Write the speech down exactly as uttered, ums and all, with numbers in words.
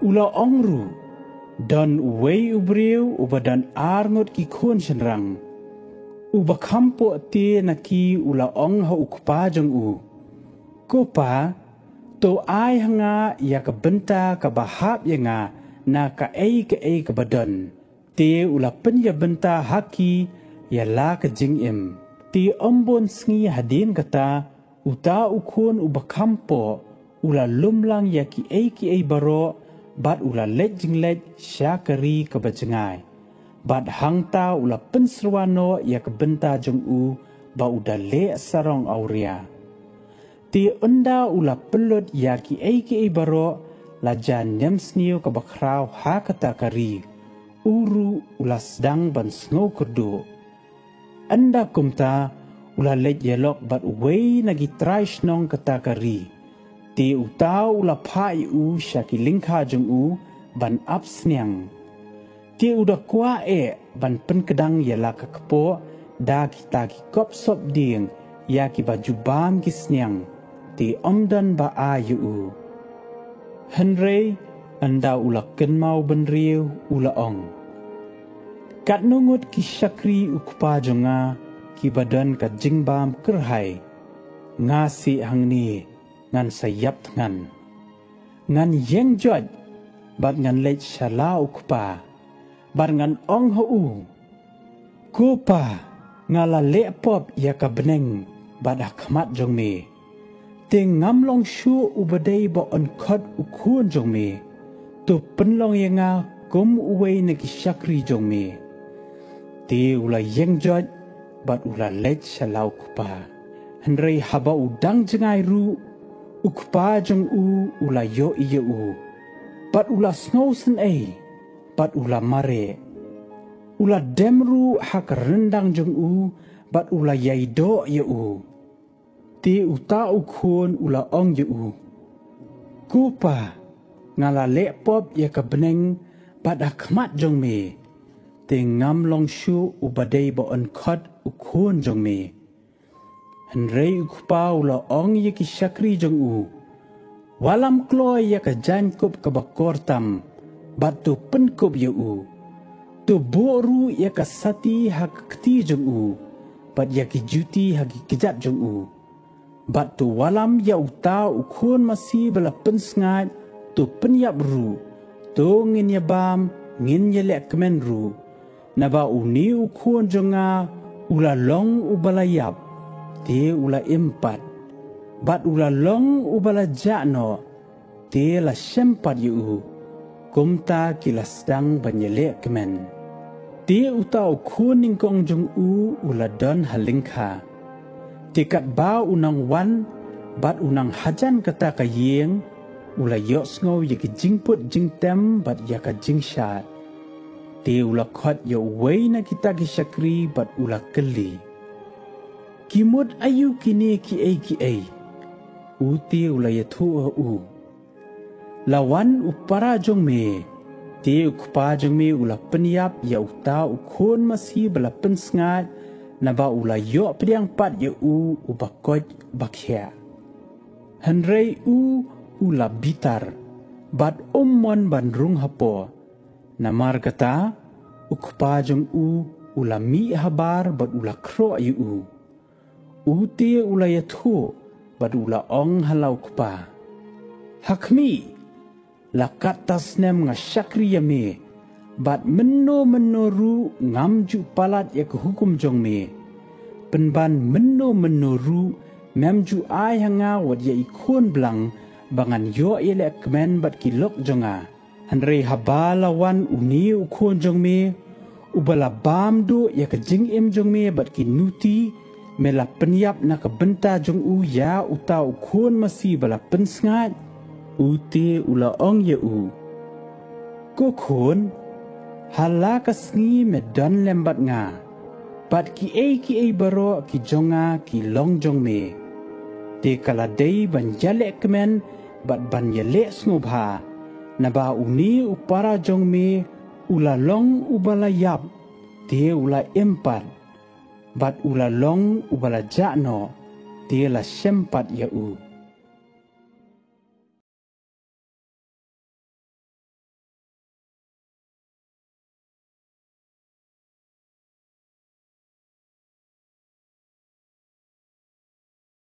U la ong ruh, don uwei u briew uba don ar ngut ki khun shynrang. Uba kham poh te na ki u la ong ha u kpa jong u, Ko pa, to ai ha nga ïa ka bynta kaba hap ïa nga na kaei kaei kaba don. Te u la pynïa bynta ha ki ïa la ka jingim. Te ym bun sngi hadien kata, uta u khun uba kham poh u la lum lang ïa kiei kiei baroh, bad u la leit jingleit sha ka ri kaba jngai. Bad hangta u la pynsyrwa noh ïa ka bynta jong u ba u da leh sarong awria. Te ynda u la pynlut ïa kiei kiei baroh, la jan niam sniew kaba khraw ha kata ka ri, u ruh u la sdang ban sngew kyrduh. Ynda kumta, u la leit ïalok bad uwei na ki trai shnong kata ka ri. Te uta u la phah ïa u sha ki lyngkha jong u ban ap sniang. Te u da kwah eh ban pynkdang ïa la ka kpoh da kita ki kop sop dieng ïa kiba ju bam ki sniang. Te ym don ba ai ïa u. Hynrei ynda u la kynmaw bynriew u la ong, Katno ngut ki shakri u kpa jong nga kiba don ka jingbam kyrhai. Nga sih hangne ngan sa ïap thngan. Ngan ïeng joit bad ngan leit sha la u kpa, bad ngan ong ha u, Ko pa, nga la leh pop ïa ka bneng bad ha khmat jong me. Te ngam long shuh uba dei ba yn khot u khun jong me. To pynlong ïa nga kum uwei na ki shakri jong me. Te u la ïeng joit bad u la leit sha la u kpa. Hynrei haba u dang jngai ruh, u kpa jong u u la ïohi ïa u, bad u la sngewsynei, bad u la mareh. U la dem ruh ha ka ryndang jong u, bad u la ïai doh ïa u. Te uta u khun u la ong ïa u, Ko pa, nga la leh pop ïa ka bneng bad ha khmat jong me. Te ngam long shuh uba dei ba yn khot u khun jong me. Hynrei u kpa u la ong ïa ki shakri jong u, Wallam kloi ïa ka jaiñkup kaba kor tam, bad to pynkup ïa u. To buh ruh ïa ka sati ha ka kti jong u, bad ïa ki juti ha ki kjat jong u. Bad to wallam ïa uta u khun masi ba la pynsngaid, to pynïap ruh. To ngin ïa bam, ngin ïa leh kmen ruh. Naba une u khun jong nga u la long uba la ïap, te u la im pat. Bad u la long uba la jah noh, te la shem pat ïa u. Kumta ki la sdang ban ïaleh kmen. Te uta u khun nyngkong jong u u la don ha lyngkha. Te katba u nang wan bad u nang hajan kata ka ïing, u la ïohsngew ïa ki jingput jingtem bad ïa ka jingshad. Te u la khot ïa uwei na kita ki shakri bad u la kylli, Ki mut aïu kine kiei kiei? U te u la ïathuh ha u, La wan u para jong me, te u kpa jong me u la pynïap ïa uta u khun masi ba la pynsngaid, naba u la ïoh pdiang pat ïa u uba koit ba khiah. Hynrei u u la bitar, bad um mon ban rung hapoh. Namar kata, u kpa jong u u la mih habar bad u la khroh ïa u. U te u la ïathuh bad u la ong ha la u kpa, Ha khmih, la katto snem nga shakri ïa me, bad mynno mynno ruh ngam ju palat ïa ka hukum jong me. Pynban mynno mynno ruh mem ju ai ha nga wat ïa i khun blang ba ngan ïoh ïaleh kmen bad ki lok jong nga. Hynrei haba la wan une u khun jong me, uba la bam duh ïa ka jingim jong me bad ki nuti, me la pynïap na ka bynta jong u ïa uta u khun masi ba la pynsngaid. U te u la ong ïa u, Ko khun, ha la ka sngi me don lem bad nga, bad kiei kiei baroh ki jong nga ki long jong me. Te ka la dei ban ïaleh kmen bad ban ïaleh sngewbha, naba une u para jong me u la long uba la ïap, te u la im pat, bad u la long uba la jah noh, te la shem pat ïa u.